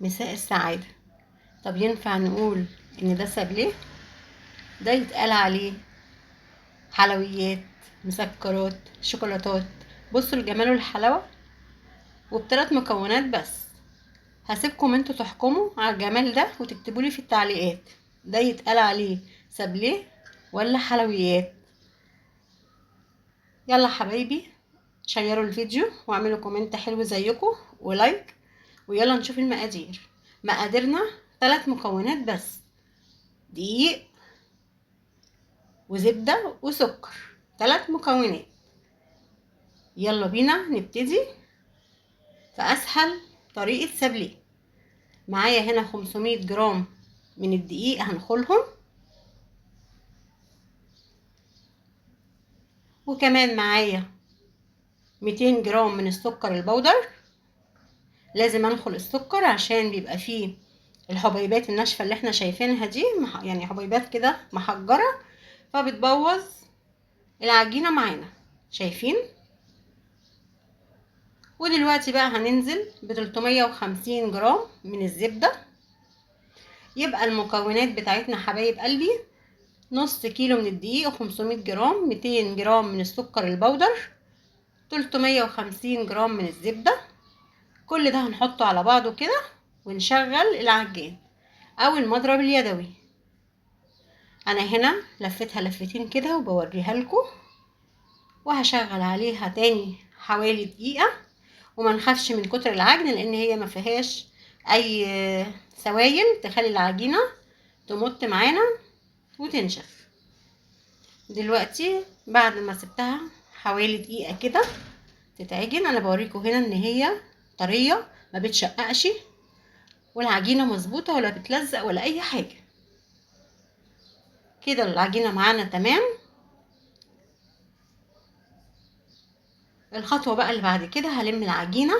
مساء السعادة. طب ينفع نقول ان ده سابليه؟ ده يتقال عليه حلويات، مسكرات، شوكولاتات. بصوا الجمال والحلاوة، وبثلاث مكونات بس. هسيبكم انتوا تحكموا على الجمال ده وتكتبوا لي في التعليقات ده يتقال عليه سابليه ولا حلويات. يلا حبايبي شيروا الفيديو واعملوا comment حلو زيكم و like، ويلا نشوف المقادير. مقاديرنا 3 مكونات بس، دقيق وزبدة وسكر، 3 مكونات. يلا بينا نبتدي في اسهل طريقة سابليه. معايا هنا 500 جرام من الدقيق هنخلهم، وكمان معايا 200 جرام من السكر البودر. لازم انخل السكر عشان بيبقى فيه الحبيبات الناشفه اللي احنا شايفينها دي، يعني حبيبات كده محجره، فبتبوظ العجينة معانا. شايفين؟ ودلوقتي بقى هننزل ب 350 جرام من الزبدة. يبقى المكونات بتاعتنا حبايب قلبي نص كيلو من الدقيق، 500 جرام، 200 جرام من السكر البودر، 350 جرام من الزبدة. كل ده هنحطه على بعضه كده ونشغل العجان او المضرب اليدوي. انا هنا لفتها لفتين كده وبوريها لكم، وهشغل عليها تاني حوالي دقيقة. وما نخافش من كتر العجن لان هي ما فيهاش اي سوائل تخلي العجينة تمط معانا وتنشف. دلوقتي بعد ما سبتها حوالي دقيقة كده تتعجن، انا بوريكم هنا ان هي طرية ما بتشققش، والعجينة مظبوطة ولا بتلزق ولا اي حاجة. كده العجينة معانا تمام. الخطوة بقى اللي بعد كده هلم العجينة،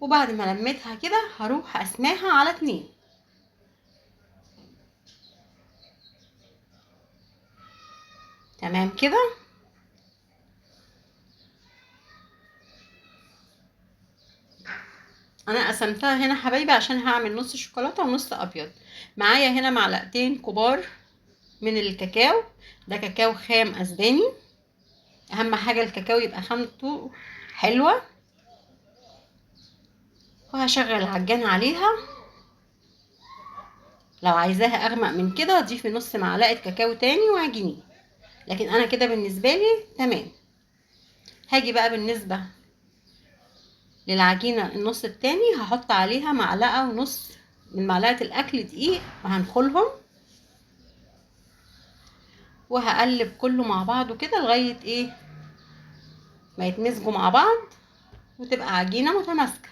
وبعد ما لميتها كده هروح اقسمها على 2. تمام كده. انا قسمتها هنا حبايبي عشان هعمل نص شوكولاتة ونص ابيض. معايا هنا معلقتين كبار من الكاكاو، ده كاكاو خام اسباني. اهم حاجة الكاكاو يبقى خامته حلوة. وهشغل العجان عليها. لو عايزاها اغمق من كده اضيفي نص معلقه كاكاو تاني وعجنيه، لكن انا كده بالنسبة لي تمام. هاجي بقى بالنسبة للعجينه النص التاني هحط عليها معلقه ونص من معلقه الاكل دقيق، وهنخلهم وهقلب كله مع بعضه كده لغاية ايه ما يتمزجوا مع بعض وتبقى عجينه متماسكة.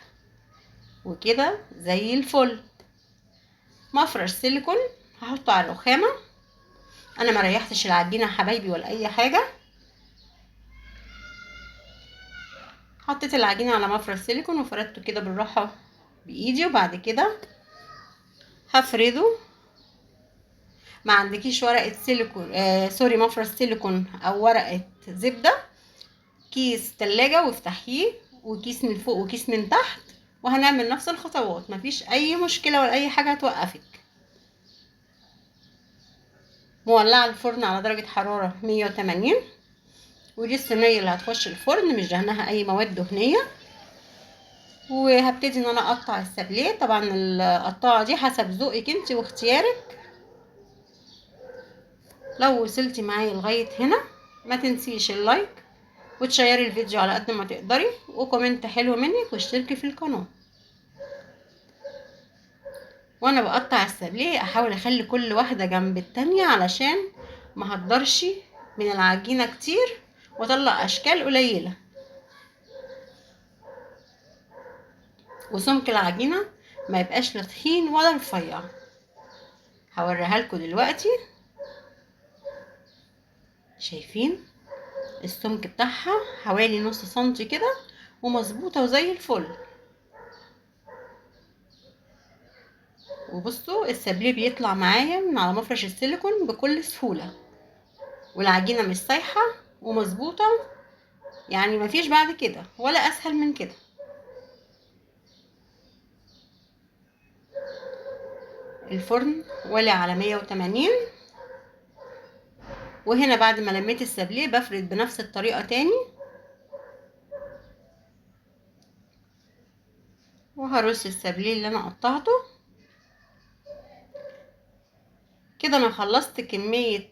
وكده زي الفل. مفرش سيليكون هحطه على الرخامه. انا ما ريحتش العجينة حبايبي ولا اي حاجة، حطيت العجينة على مفرش سيليكون وفردته كده بالراحة بايدي، وبعد كده هفرده. ما عندكيش ورقة سيليكون، sorry مفرش سيليكون او ورقة زبدة، كيس تلاجة وافتحيه، وكيس من فوق وكيس من تحت، وهنعمل نفس الخطوات، مفيش اي مشكلة ولا اي حاجة هتوقفك. مولعه الفرن على درجه حرارة 180، ودي الصينية اللي هتخش الفرن مش دهنها اي مواد دهنية. وهبتدي ان انا اقطع السابليه. طبعا القطاعه دي حسب ذوقك انت واختيارك. لو وصلتي معايا لغاية هنا ما تنسيش ال like وتشيري الفيديو على قد ما تقدري، و comment حلو منك، واشتركي في القناة. وانا بقطع السابليه احاول اخلي كل واحدة جنب التانية علشان ما هقدرش من العجينة كتير واطلع اشكال قليله. وسمك العجينة ما يبقاش لا تخين ولا رفيع. هوريها لكم دلوقتي. شايفين السمك بتاعها حوالي نص سنتي كده، ومظبوطه وزي الفل. وبصوا السابليه بيطلع معايا من على مفرش السيليكون بكل سهولة، والعجينه مش سايحه ومظبوطه، يعني مفيش بعد كده ولا اسهل من كده. الفرن ولع على 180. وهنا بعد ما لميت السابليه بفرد بنفس الطريقة تاني، وهرص السابليه اللي انا قطعته كده. انا خلصت كمية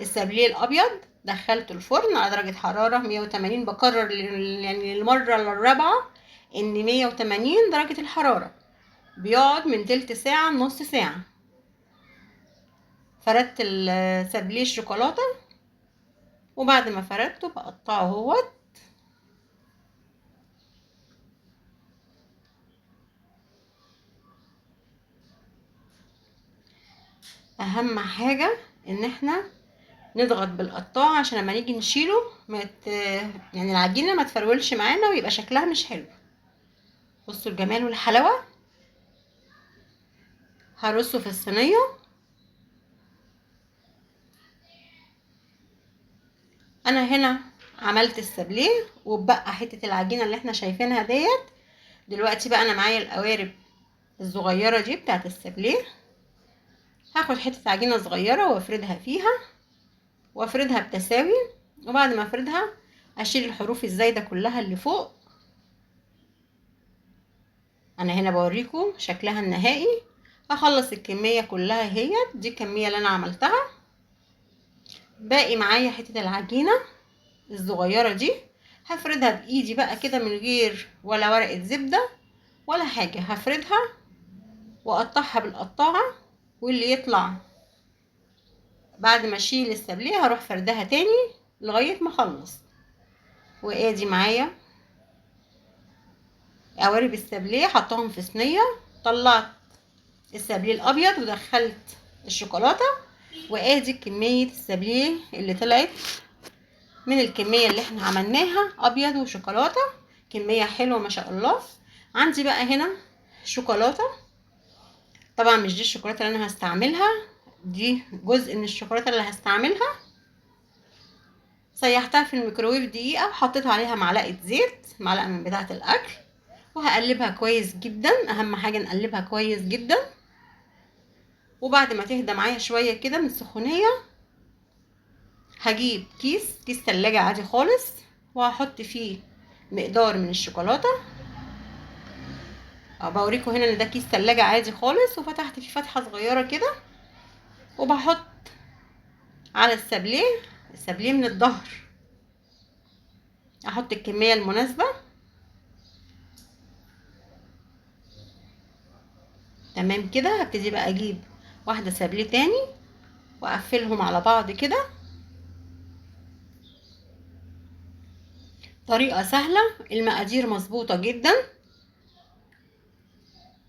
السابليه الابيض، دخلته الفرن على درجة حرارة 180. بكرر يعني المرة الرابعة ان 180 درجة الحرارة. بيقعد من تلت ساعة لنص ساعة. فردت السابليه الشوكولاتة، وبعد ما فردته بقطعه اهوت. اهم حاجة ان احنا نضغط بالقطاعة عشان لما نيجي نشيله ما يعني العجينة ما تفرولش معانا ويبقى شكلها مش حلو. بصوا الجمال والحلاوة. هرصه في الصينية. انا هنا عملت السابليه وبقى حتة العجينة اللي احنا شايفينها ديت. دلوقتي بقى انا معايا القوارب الصغيرة دي بتاعت السابليه، هاخد حتة عجينة صغيرة وافردها فيها، وافردها بتساوي. وبعد ما افردها اشيل الحروف الزايدة كلها اللي فوق. انا هنا بوريكم شكلها النهائي. هخلص الكمية كلها هي دي الكمية اللي انا عملتها. باقي معايا حتة العجينة الصغيرة دي، هفردها بايدي بقى كده من غير ولا ورقة زبدة ولا حاجة. هفردها واقطعها بالقطاعة، واللي يطلع بعد ما اشيل السابليه هروح فردها تاني لغاية ما اخلص. وادي معايا قوارب السابليه حطاهم في صينية. طلعت السابليه الابيض ودخلت الشوكولاتة، وادي كمية السابليه اللي طلعت من الكمية اللي احنا عملناها ابيض وشوكولاته، كمية حلوة ما شاء الله. عندي بقى هنا شوكولاتة، طبعا مش دي الشوكولاتة اللي انا هستعملها، دي جزء من الشوكولاتة اللي هستعملها. سيحتها في الميكروويف دقيقة وحطيت عليها معلقه زيت، معلقه من بتاعه الاكل، وهقلبها كويس جدا. اهم حاجة نقلبها كويس جدا. وبعد ما تهدى معايا شوية كده من السخونيه، هجيب كيس تلاجة عادي خالص، وهحط فيه مقدار من الشوكولاتة. بوريكم هنا ان ده كيس تلاجة عادي خالص، وفتحت فيه فتحه صغيرة كده، وبحط على السابليه، السابليه من الظهر، احط الكمية المناسبة. تمام كده. هبتدي بقى اجيب واحدة سابليه تاني واقفلهم على بعض كده. طريقه سهلة، المقادير مظبوطة جدا،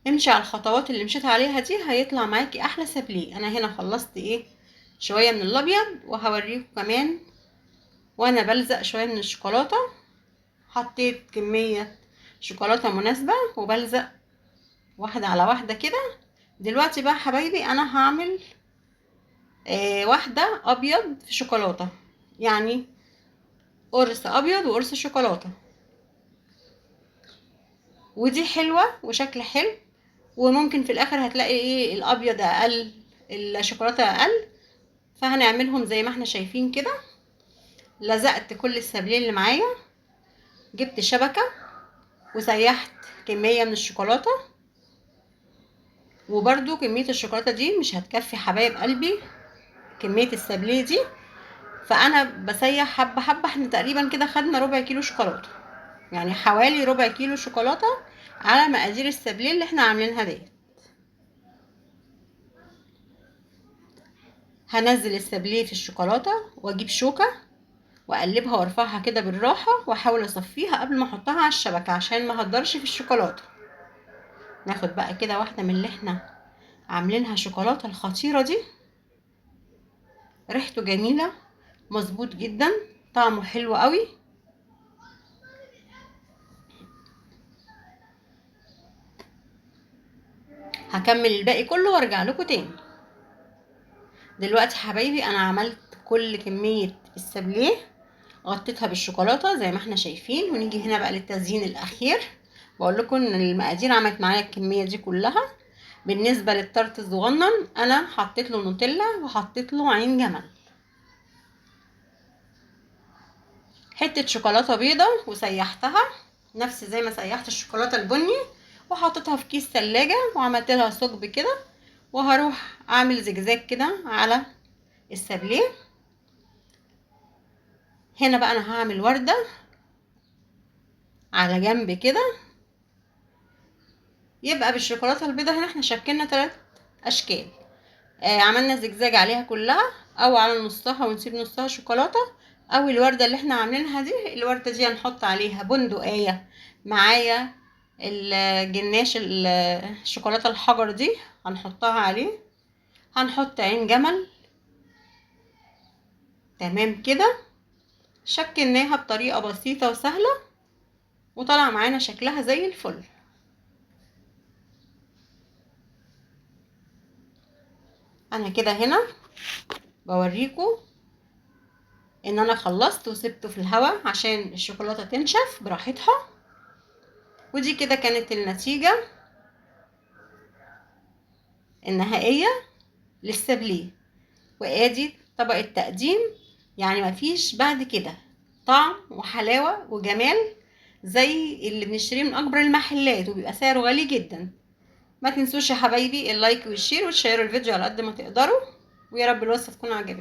امشي على الخطوات اللي مشيت عليها دي هيطلع معاكي احلى سابليه. انا هنا خلصت شوية من الابيض، وهوريكم كمان وانا بلزق شوية من الشوكولاتة. حطيت كمية شوكولاتة مناسبة وبلزق واحدة على واحدة كده. دلوقتي بقى حبايبي انا هعمل واحدة ابيض في شوكولاتة، يعني قرص ابيض وقرص شوكولاتة، ودي حلوة وشكل حلو. وممكن في الاخر هتلاقي الابيض اقل الشوكولاتة اقل، فهنعملهم زي ما احنا شايفين كده. لزقت كل السابليه اللي معايا، جبت شبكة وسيحت كمية من الشوكولاتة، وبرده كمية الشوكولاتة دي مش هتكفي حبايب قلبي كمية السابليه دي، فانا بسيح حبه حبه. احنا تقريبا كده خدنا ربع كيلو شوكولاتة، يعني حوالي ربع كيلو شوكولاتة على مقادير السابليه اللي احنا عاملينها ديت. هنزل السابليه في الشوكولاتة واجيب شوكه واقلبها وارفعها كده بالراحة، واحاول اصفيها قبل ما احطها على الشبكة عشان ما هتضرش في الشوكولاتة. ناخد بقى كده واحدة من اللي احنا عاملينها شوكولاتة الخطيرة دي، ريحته جميلة مظبوط جدا، طعمه حلو قوي. هكمل الباقي كله وارجع لكم تاني. دلوقتي حبايبي انا عملت كل كمية السابليه، غطيتها بالشوكولاته زي ما احنا شايفين. ونيجي هنا بقى للتزيين الاخير. بقول لكم ان المقادير عملت معايا الكمية دي كلها. بالنسبة للتارت الصغنن انا حطيت له نوتيلا وحطيت له عين جمل، حتة شوكولاتة بيضة وسيحتها نفس زي ما سيحت الشوكولاتة البني، وحطيتها في كيس ثلاجه وعملت لها ثقب كده، وهروح اعمل زجزاج كده على السابليه. هنا بقى انا هعمل ورده على جنب كده. يبقى بالشوكولاته البيضة هنا احنا شكلنا 3 اشكال، عملنا زجزاج عليها كلها او على نصها ونسيب نصها شوكولاتة، او الورده اللي احنا عاملينها دي، الورده دي هنحط عليها بندقية معايا الجناش الشوكولاتة الحجر دي هنحطها عليه، هنحط عين جمل. تمام كده شكلناها بطريقة بسيطة وسهلة وطلع معانا شكلها زي الفل. انا كده هنا بوريكم ان انا خلصت وسبته في الهواء عشان الشوكولاتة تنشف براحتها. ودي كده كانت النتيجة النهائية للسابليه، وادي طبق التقديم. يعني مفيش بعد كده طعم وحلاوة وجمال زي اللي بنشتريه من اكبر المحلات وبيبقى سعره غالي جدا. ما تنسوش يا حبايبي ال like وال share وتشيروا الفيديو على قد ما تقدروا، ويا رب الوصفة تكون عجبتكم.